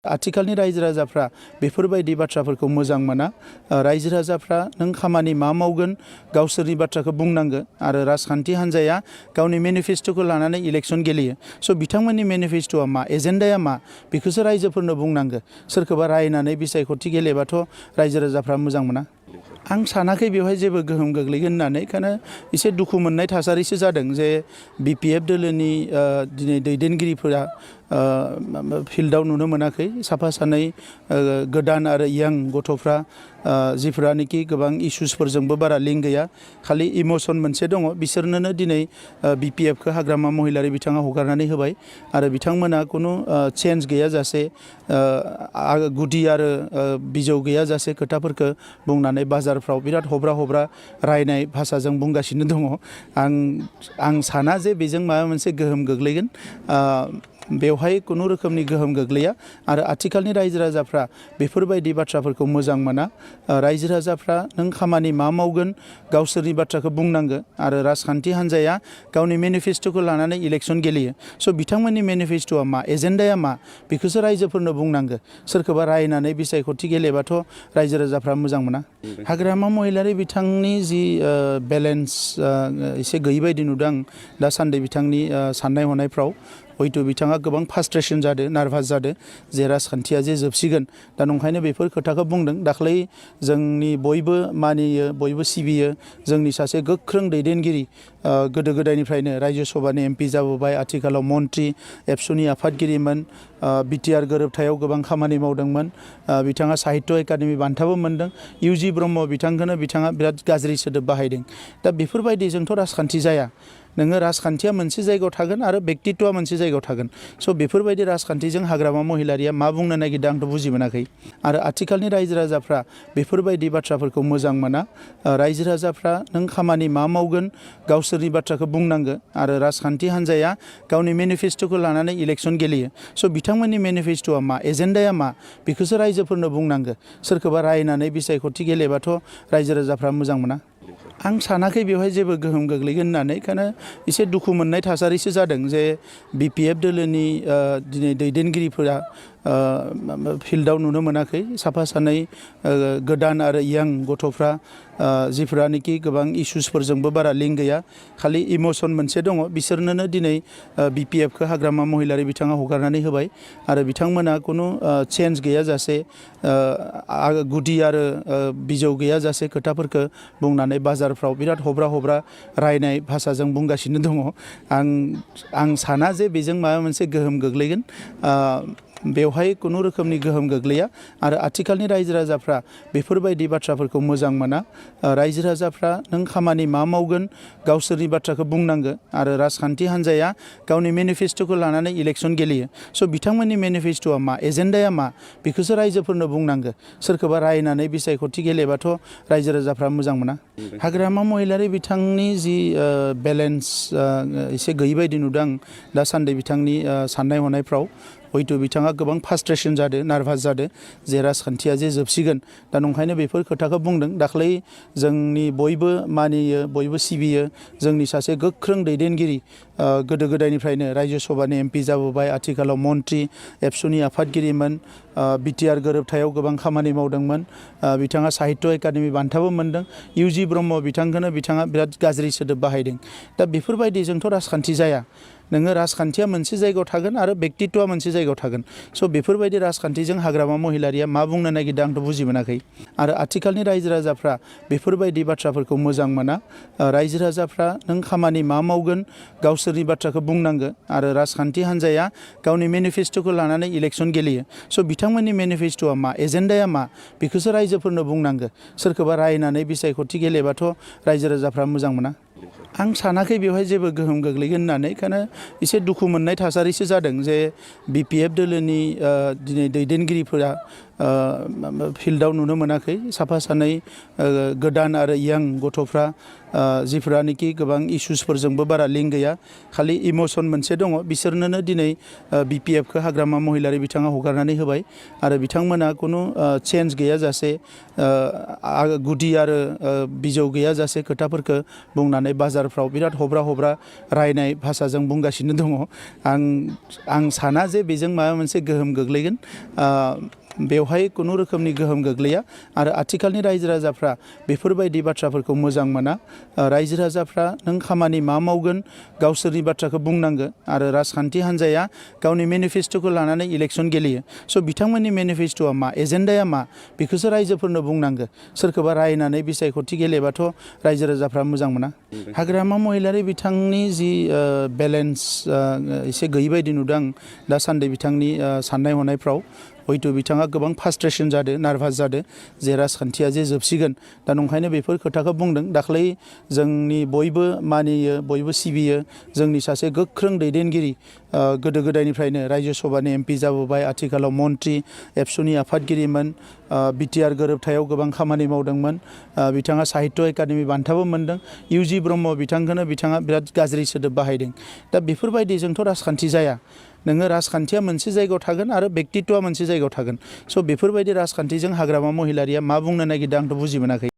आथिखालनि रायजो राजाफ्रा बेफोरबायदि बाथ्राफोरखौ मोजां मोना। रायजो राजाफ्रा नों खामानि मा मावगोन गावसोरनि बाथ्राखौ बुंनांगो आरो राजखान्थि हान्जाया गावनि मेनिफेस्ट'खौ लानानै इलेक्सन गेलेयो। स' बिथांमोननि मेनिफेस्ट'आ मा एजेन्डाया मा बेखौसो रायजोफोरनो बुंनांगो। सोरखौबा रायनानै बिसायख'थि गेलेबाथ' रायजो राजाफ्रा मोजां मोना। आं सानाखै बेवहाय जेबो गोहोम गोग्लैगोन होननानै खानो एसे दुखु मोननाय थासारिसो जादों जे BPF दोलोनि दिनै दैदेनगिरिफोरा फिल्डआव नुनो मोनाखै। साफा सानै गोदान आरो यां गथ'फ्रा जिफोरानोखि गोबां इस्युसफोरजोंबो बारा लिंक गैया, खालि इमोसन मोनसे दङ, बिसोरनोनो दिनै BPFखौ हाग्रामा महिलारि बिथाङा हगारनानै होबाय आरो बिथांमोना खुनु चेन्ज गैयाजासे गुदि आरो बिजौ गैयाजासे खोथाफोरखौ बुंनानै बाजारफ्राव बिराद हब्रा रायनाय भाषाजों बुंगासिनो दङ। आं साना जे बेजों माबा मोनसे गोहोम गोग्लैगोन। बेवहाय खुनु रोखोमनि गोहोम गोग्लैया आरो आथिखालनि रायजो राजाफ्रा बेफोरबायदि बाथ्राफोरखौ मोजां मोना। रायजो राजाफ्रा नों खामानि मा मावगोन गावसोरनि बाथ्राखौ बुंनांगो आरो राजखान्थि हान्जाया गावनि मेनिफेस्ट'खौ लानानै इलेक्सन गेलेयो। स' बिथांमोननि मेनिफेस्ट'आ मा एजेन्डाया मा बेखौसो रायजोफोरनो बुंनांगो। सोरखौबा रायनानै बिसायख'थि गेलेबाथ' रायजो राजाफ्रा मोजां मोना। हाग्रामा महिलारि बिथांनि जि बेलेन्स एसे गैयै बायदि नुदों आं दासान्दि बिथांनि साननाय हनायफ्राव। हयथ' बिथाङा गोबां फ्रास्ट्रेसन जादों, नार्भास जादों जे राजखान्थिया जे जोबसिगोन। दा नंखायनो बेफोर खोथाखौ बुंदों। दाख्लै जोंनि बयबो मानियो, बयबो सिबियो जोंनि सासे गोख्रों दैदेनगिरि, गोदो गोदायनिफ्रायनो रायजो सभानि MP जाबोबाय, आथिखालाव मन्त्रि, एबसुनि आफादगिरिमोन, BTR गोरोबथायाव गोबां खामानि मावदोंमोन। बिथाङा साहित्य एकाडेमि बान्थाबो मोनदों। UG ब्रह्म बिथांखौनो बिथाङा बिराद गाज्रि सोदोब बाहायदों। दा बेफोरबायदिजोंथ' राजखान्थि जाया। नोङो राजखान्थिया मोनसे जायगायाव थागोन आरो व्यक्तित्वआ मोनसे जायगायाव थागोन। स' बेफोरबायदि राजखान्थिजों हाग्रामा महिलारिया मा बुंनो नागिरदों आंथ' बुजि मोनाखै। आरो आथिखालनि रायजो राजाफ्रा बेफोरबायदि बाथ्राफोरखौ मोजां मोना। रायजो राजाफ्रा नों खामानि मा मावगोन गावसोरनि बाथ्राखौ बुंनांगो आरो राजखान्थि हान्जाया गावनि मेनिफेस्ट'खौ लानानै इलेक्सन गेलेयो। स' बिथांमोननि मेनिफेस्ट'आ मा एजेन्डाया मा बेखौसो रायजोफोरनो बुंनांगो। सोरखौबा रायनानै बिसायख'थि गेलेबाथ' रायजो राजाफ्रा मोजां मोना। आं सानाखै बेवहाय जेबो गोहोम गोग्लैगोन होननानै खानो एसे दुखु मोननाय थासारिसो जादों जे BPF दोलोनि दिनै दैदेनगिरिफोरा फिल्डआव नुनो मोनाखै। साफा सानै गोदान आरो यां गथ'फ्रा जिफोरानोखि गोबां इस्युसफोरजोंबो बारा लिंक गैया, खालि इमोसन मोनसे दङ, बिसोरनोनो दिनै BPFखौ हाग्रामा महिलारि बिथाङा हगारनानै होबाय आरो बिथांमोना खुनु चेन्ज गैयाजासे गुदि आरो बिजौ गैयाजासे खोथाफोरखौ बुंनानै बाजारफ्राव बिराद हब्रा रायनाय भाषाजों बुंगासिनो दङ। आं साना जे बेजों माबा मोनसे गोहोम गोग्लैगोन। बेवहाय खुनु रोखोमनि गोहोम गोग्लैया आरो आथिखालनि रायजो राजाफ्रा बेफोरबायदि बाथ्राफोरखौ मोजां मोना। रायजो राजाफ्रा नों खामानि मा मावगोन गावसोरनि बाथ्राखौ बुंनांगो आरो राजखान्थि हान्जाया गावनि मेनिफेस्ट'खौ लानानै इलेक्सन गेलेयो। स' बिथांमोननि मेनिफेस्ट'आ मा एजेन्डाया मा बेखौसो रायजोफोरनो बुंनांगो। सोरखौबा रायनानै बिसायख'थि गेलेबाथ' रायजो राजाफ्रा मोजां मोना। हाग्रामा महिलारि बिथांनि जि बेलेन्स एसे गैयै बायदि नुदों आं दासान्दि बिथांनि साननाय हनायफ्राव। हयथ' बिथाङा गोबां फ्रास्ट्रेसन जादों, नार्भास जादों जे राजखान्थिया जे जोबसिगोन। दा नंखायनो बेफोर खोथाखौ बुंदों। दाख्लै जोंनि बयबो मानियो, बयबो सिबियो जोंनि सासे गोख्रों दैदेनगिरि, गोदो गोदायनिफ्रायनो रायजो सभानि MP जाबोबाय, आथिखालाव मन्त्रि, एबसुनि आफादगिरिमोन, BTR गोरोबथायाव गोबां खामानि मावदोंमोन। बिथाङा साहित्य एकाडेमि बान्थाबो मोनदों। UG ब्रह्म बिथांखौनो बिथाङा बिराद गाज्रि सोदोब बाहायदों। दा बेफोरबायदिजोंथ' राजखान्थि जाया। नोङो राजखान्थिया मोनसे जायगायाव थागोन आरो व्यक्तित्वआ मोनसे जायगायाव थागोन। स' बेफोरबायदि राजखान्थिजों हाग्रामा महिलारिया मा बुंनो नागिरदों आंथ' बुजि मोनाखै। आरो आथिखालनि रायजो राजाफ्रा बेफोरबायदि बाथ्राफोरखौ मोजां मोना। रायजो राजाफ्रा नों खामानि मा मावगोन गावसोरनि बाथ्राखौ बुंनांगो आरो राजखान्थि हान्जाया गावनि मेनिफेस्ट'खौ लानानै इलेक्सन गेलेयो। स' बिथांमोननि मेनिफेस्ट'आ मा एजेन्डाया मा बेखौसो रायजोफोरनो बुंनांगो। सोरखौबा रायनानै बिसायख'थि गेलेबाथ' रायजो राजाफ्रा मोजां मोना। आं सानाखै बेवहाय जेबो गोहोम गोग्लैगोन होननानै खानो एसे दुखु मोननाय थासारिसो जादों जे BPF दोलोनि दिनै दैदेनगिरिफोरा फिल्डआव नुनो मोनाखै साफा सानै गोदान आरो यां गथ'फ्रा जिफोरानोखि गोबां इसुसफोरजोंबो बारा लिंक गैया खालि इमोसन मोनसे दङ बिसोरनोनो दिनै BPFखौ हाग्रामा महिलारि बिथाङा हगारनानै होबाय आरो बिथांमोना खुनु चेन्ज गैयाजासे गुदि आरो बिजौ गैयाजासे खोथाफोरखौ बुंनानै बाजारफ्राव बिराद हब्रा रायनाय भाषाजों बुंगासिनो दङ आं साना जे बेजों माबा मोनसे गोहोम गोग्लैगोन बेवहाय खुनु रोखोमनि गोहोम गोग्लैया आरो आथिखालनि रायजो राजाफ्रा बेफोरबायदि बाथ्राफोरखौ मोजां मोना रायजो राजाफ्रा नों खामानि मा मावगोन गावसोरनि बाथ्राखौ बुंनांगो आरो राजखान्थि हान्जाया गावनि मेनिफेस्ट'खौ लानानै इलेक्सन गेलेयो स' बिथांमोननि मेनिफेस्ट'आ मा एजेन्डाया मा बेखौसो रायजोफोरनो बुंनांगो सोरखौबा रायनानै बिसायख'थि गेलेबाथ' रायजो राजाफ्रा मोजां मोना हाग्रामा महिलारि बिथांनि जि बेलेन्स एसे गैयै बायदि नुदों आं दासान्दि बिथांनि साननाय हनायफ्राव हयथ' बिथाङा गोबां फ्रास्ट्रेसन जादों नार्भास जादों जे राजखान्थिया जे जोबसिगोन दा नंखायनो बेफोर खोथाखौ बुंदों दाख्लै जोंनि बयबो मानियो बयबो सिबियो जोंनि सासे गोख्रों दैदेनगिरि गोदो गोदायनिफ्रायनो रायजो सभानि MP जाबोबाय आथिखालाव मन्त्रि एबसुनि आफादगिरिमोन BTR गोरोबथायाव गोबां खामानि मावदोंमोन बिथाङा साहित्य एकाडेमि बान्थाबो मोनदों UG ब्रह्म बिथांखौनो बिथाङा बिराद गाज्रि सोदोब बाहायदों दा बेफोरबायदिजोंथ' राजखान्थि जाया नोङो राजखान्थिया मोनसे जायगायाव थागोन आरो व्यक्तित्वआ मोनसे जायगायाव थागोन स' बेफोरबायदि राजखान्थिजों हाग्रामा महिलारिया मा बुंनो नागिरदों आंथ' बुजि मोनाखै